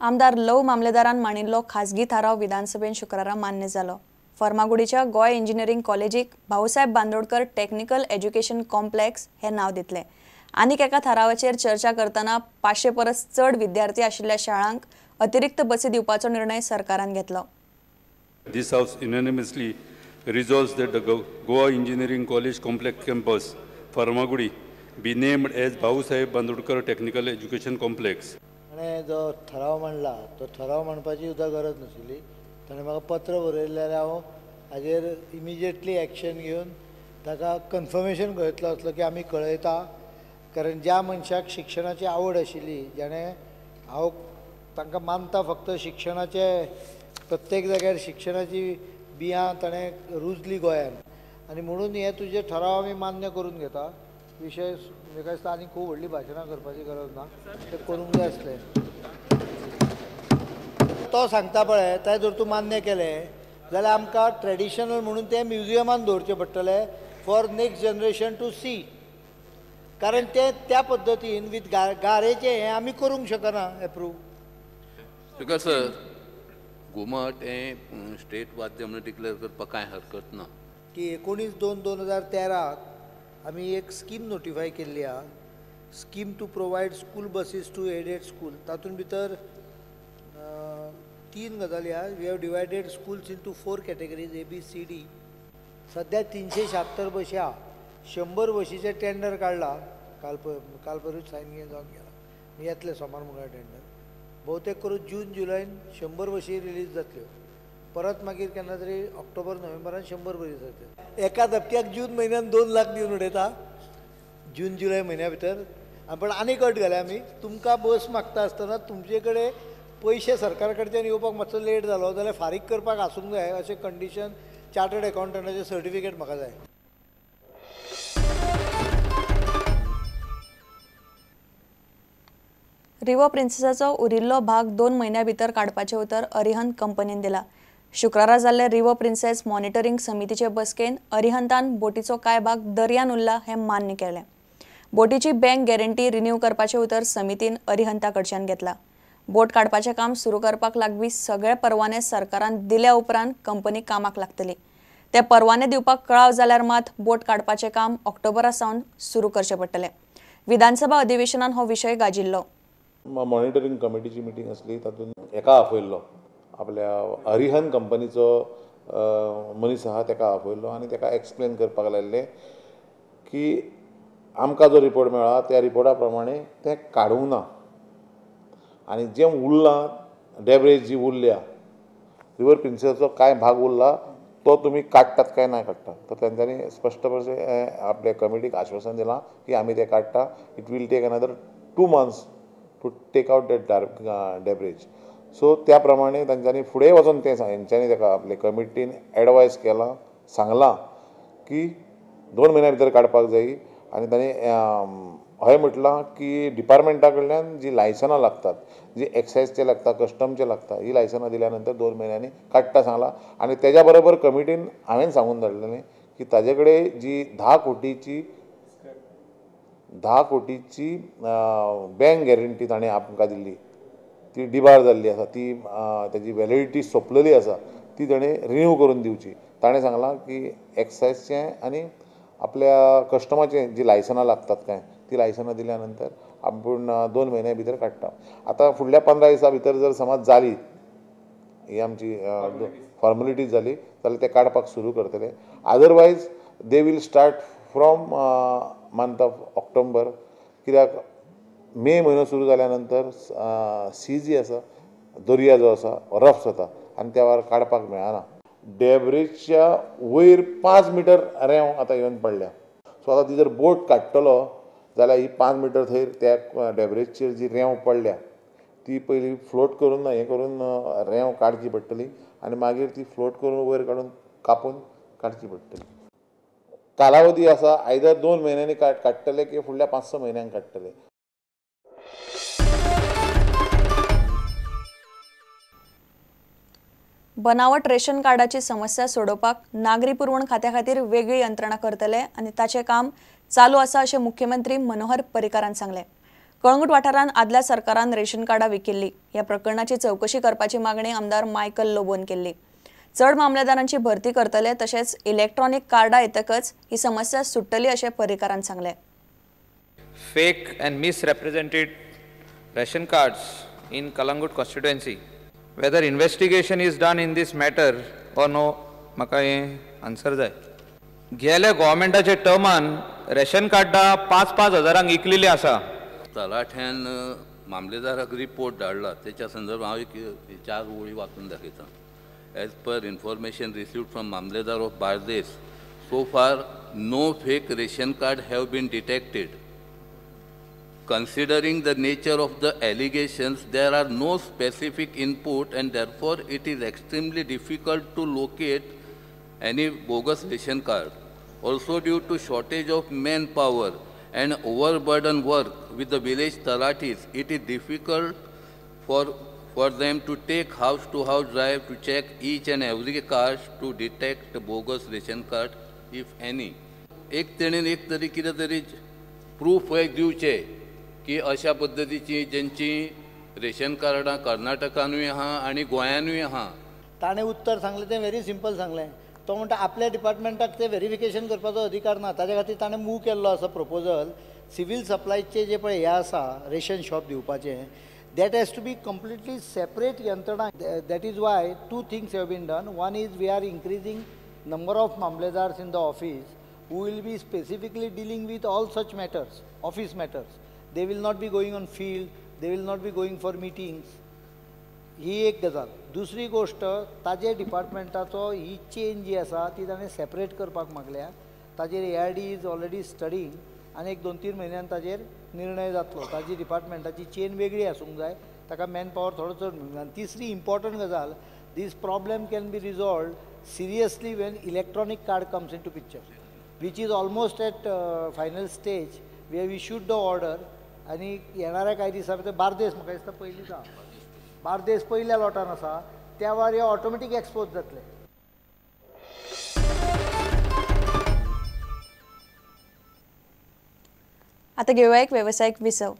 आमदार लव मामलेदारान मांडिल्लो खासगी थाराव विधानसभेन शुक्रारा मान्य जालो. फर्मागुडीच्या गोंय इंजिनियरींग कॉलेजीक Bhausaheb Bandodkar technical education complex हे नांव दितले. आनीक एका थारावाचेर चर्चा करतना 500 परस चड विद्यार्थी आशिल्ल्या शाळांक अतिरिक्त बसी दिवपाचो निर्णय सरकारान घेतलो. This house unanimously resolves that the Goa Engineering College Complex campus, Farmagudi, be named as Bhausaheb Bandodkar Technical Education Complex. ताणें जो ठराव मांडला तो ठराव मांडपाची सुद्दां गरज नाशिल्ली. ताणें म्हाका पत्र बरयलें जाल्यार हांव हाजेर इमिजिएटली एक्शन घेवन ताका कन्फर्मेशन घेतलो आसलो की आमी कळयता. कारण ज्या मनशाक शिक्षणाची आवड आशिल्ली, जाणें हांव तांकां मानता फक्त शिक्षणाचे प्रत्येक जाग्यार शिक्षणाची बियां ताणें रुजली गोंयान, आनी म्हणून हे तुजे ठराव आमी मान्य करून घेता. विशय म्हाका दिसता आनी खूब व्हडली भाशणां करपाची गरज ना, तें करूंक जाय आसलें. तो सांगता पळय तें जर तूं मान्य केलें जाल्यार आमकां ट्रेडिशनल म्हणून तें म्युजियमान दवरचें पडटलें for next generation to see. कारण तें त्या पद्दतीन विथ गारेचें हें आमी करूंक शकना एप्रूव. तुका सर घुमट हें स्टेट वाद्य म्हणून डिक्लेअर करपाक कांय हरकत ना. की 19/2/2013 आमी एक स्कीम नोटिफाय केल्ली आहा, scheme to provide school buses to aided school. तातूंत भितर 3 गजाली आहा. We have divided schools into 4 categories A B C D. सद्या 376 बशी आहा, 100 बशीचें टेंडर काडला, काल परत सायन जावन गेला, येतलें सोमार मुखार टेंडर. बहुतेक करून जून जुलयन 100 बशी रिलीज जातल्यो, परत मागीर केन्ना तरी ऑक्टोबर नोव्हेंबरान 100 बशी जातल्यो. एका धपक्याक जून म्हयन्यान 2 लाख दिवन उडयता जून जुलय म्हयन्या भितर. पण आनीक अट घाल्या आमी, तुमकां बस मागता आसतना तुमचे कडेन पयशे सरकार कडच्यान येवपाक मातसो लेट जालो जाल्यार फारीक करपाक आसूंक जाय अशें कंडिशन चार्टर्ड अकाउंटंटाचें सर्टिफिकेट म्हाका जाय. रिवर प्रिन्सेसाचो उरिल्लो भाग 2 म्हयन्या भितर काडपाचें उतर अरिहंत कंपनीन दिला. शुक्रारा जाल्ले रिवर प्रिन्सेस मॉनिटरींग समितीचे बसकेन अरिहंतान बोटीचो कांय भाग दर्यान उरला हें मान्य केलें. बोटीची बँक गॅरंटी रिन्यू करपाचें उतर समितीन अरिहंता कडच्यान घेतला. बोट काडपाचें काम सुरू करपाक लागपी सगळे परवाने सरकारान दिल्या उपरांत कंपनी कामाक लागतली. ते परवाने दिवपाक कळाव जाल्यार मात बोट काडपाचें काम ऑक्टोबरा सावन सुरू करचें पडटलें. विधानसभा अधिवेशनान हो विशय गाजिल्लो. मॉनिटरींग कमिटीची मिटींग आसली, तातूंत एका आपयल्लो आपल्या अरिहंत कंपनीचो मनीस आहा तेका आपयल्लो आनी तेका एक्सप्लेन करपाक लायल्लें की आमकां जो रिपोर्ट मेळ्ळा त्या रिपोर्टा प्रमाणे तें काडूंक ना आनी जें उरलां डेब्रेज जी उरल्या रिवर प्रिन्सेसाचो कांय भाग उरला तो तुमी काडटात काय ना काडटात. तर तेंच्यांनी स्पश्टपणे आपल्या कमिटीक आश्वासन दिलां की आमी तें काडटा. It will take another 2 months to take out that debris. So त्या प्रमाणे तांच्यांनी फुडें वचून तें हेंच्यांनी ताका आपले कमिटीन एडवायज केलां, सांगलां की 2 म्हयन्या भितर काडपाक जाय. आनी तांणी हय म्हटलां की डिपार्टमेंटा कडल्यान जी लायसनां लागतात, जी एक्सायजचे लागता, कस्टमचे लागता, ही लायसनां दिल्या नंतर 2 म्हयन्यांनी काडटा सांगलां. आनी तेज्या बरोबर कमिटीन हांवें सांगून धाडलेलें की ताजे कडेन जी 10 कोटीची बँक गॅरंटी ताणें आमकां दिल्ली ती डिबार जाल्ली आसा, ती ताजी व्हॅलिडिटी सोंपलेली आसा, ती ताणें रिन्यू करून दिवची. ताणें सांगलां की एक्सायजचें आनी आपल्या कस्टमाचें जी लायसनां लागतात काय ती लायसनां दिल्या नंतर आपूण 2 म्हयन्या भितर काडटा. आतां फुडल्या 15 दिसां भितर जर समज जाली ही आमची फॉर्मेलिटीज जाली जाल्यार ते काडपाक सुरू करतले. Otherwise they will start from month of October. कित्याक मे म्हयनो सुरू जाल्या नंतर सी जी आसा, दर्या जो आसा रफ जाता आनी त्या वेळार काडपाक मेळना. डेब्रेजच्या वयर 5 मिटर रेंव आतां येवन पडल्या. सो आतां ती जर बोट काडटलो जाल्यार ही 5 मिटर थंय त्या डेब्रेजचेर जी रेंव पडल्या ती पयली फ्लोट करून हें करून रेंव काडची पडटली आनी मागीर ती फ्लोट करून वयर काडून कापून काडची पडटली. कालावधी आसा आयदर 2 म्हयन्यांनी काडटले की फुडल्या 5-6 म्हयन्यांक काडटले. बनावट रेशन कार्डाची समस्या सोडोवपाक नागरी पुरवण खात्या खातीर वेगळी यंत्रणा करतले आनी ताचें काम चालू आसा अशें मुख्यमंत्री मनोहर पर्रीकारान सांगलें. कळंगूट वाठारांत आदल्या सरकारान रेशन कार्डां विकिल्ली. ह्या प्रकरणाची चवकशी करपाची मागणी आमदार मायकल लोबोन केल्ली. चड मामलेदारांची भरती करतले तशेंच इलेक्ट्रॉनिक कार्डां येतकच ही समस्या सुट्टली अशें पर्रीकारान सांगलें. Fake and misrepresented ration cards in Calangute constituency. Whether investigation is done in this matter or no, म्हाका हें आन्सर जाय. गेल्या गव्हर्मेंटाच्या टर्मान रेशन कार्डां 5-5 हजारांक इकलेली आसा. तलाठ्यान मामलेदाराक रिपोर्ट धाडला तेच्या संदर्भात हांव एक 4 ओळी वाचून दाखयता. As per information received from Mamledar of Bardez, so far no fake ration card have been detected. Considering the nature of the allegations, there are no specific input and therefore it is extremely difficult to locate any bogus ration card. Also, due to shortage of manpower and overburden work with the village talatis, it is difficult for them to take house to house drive to check each and every card to detect bogus ration card, if any. एक तेणेन एक तरी कितें तरी proof एक दिवचें की अशा पद्दतीची जेंची रेशन कार्डां कर्नाटकानूय आहा आनी गोंयानूय आहा. ताणें उत्तर सांगलें तें व्हेरी सिंपल सांगलें. तो म्हणटा आपल्या डिपार्टमेंटाक तें व्हेरिफिकेशन करपाचो अधिकार ना. ताज्या खातीर ताणें मूव केल्लो आसा प्रपोजल सिवील सप्लायचे जे पळय हें आसा रेशन शॉप दिवपाचें, that has to be completely separate यंत्रणा. That is why 2 things have been done. One is we are increasing number of mamlatdars in the office who will be specifically dealing with all such matters, office matters. They will not be going on field, they will not be going for meetings. ही एक गजाल. दुसरी गोश्ट, ताजे डिपार्टमेंटाचो ही chain जी आसा ती ताणें separate करपाक मागल्या. ताजेर ARD is already studying आनी एक 2-3 म्हयन्यान ताजेर निर्णय जातलो. ताजी डिपार्टमेंटाची चेन वेगळी आसूंक जाय, ताका मॅन पावर थोडो चड मेळूंक जाय. आनी तिसरी इम्पॉर्टंट गजाल, this problem can be resolved seriously when electronic card comes into picture, which is almost at final stage. We have issued the order. आनी येणाऱ्या कांय दिसां भितर बार्देस म्हाका दिसता पयलींच आहा, बार्देस पयल्या लोटान आसा, त्या वेळार हे ऑटोमॅटीक एक्सपोज जातले. आता घेऊया एक व्यावसायिक विसव.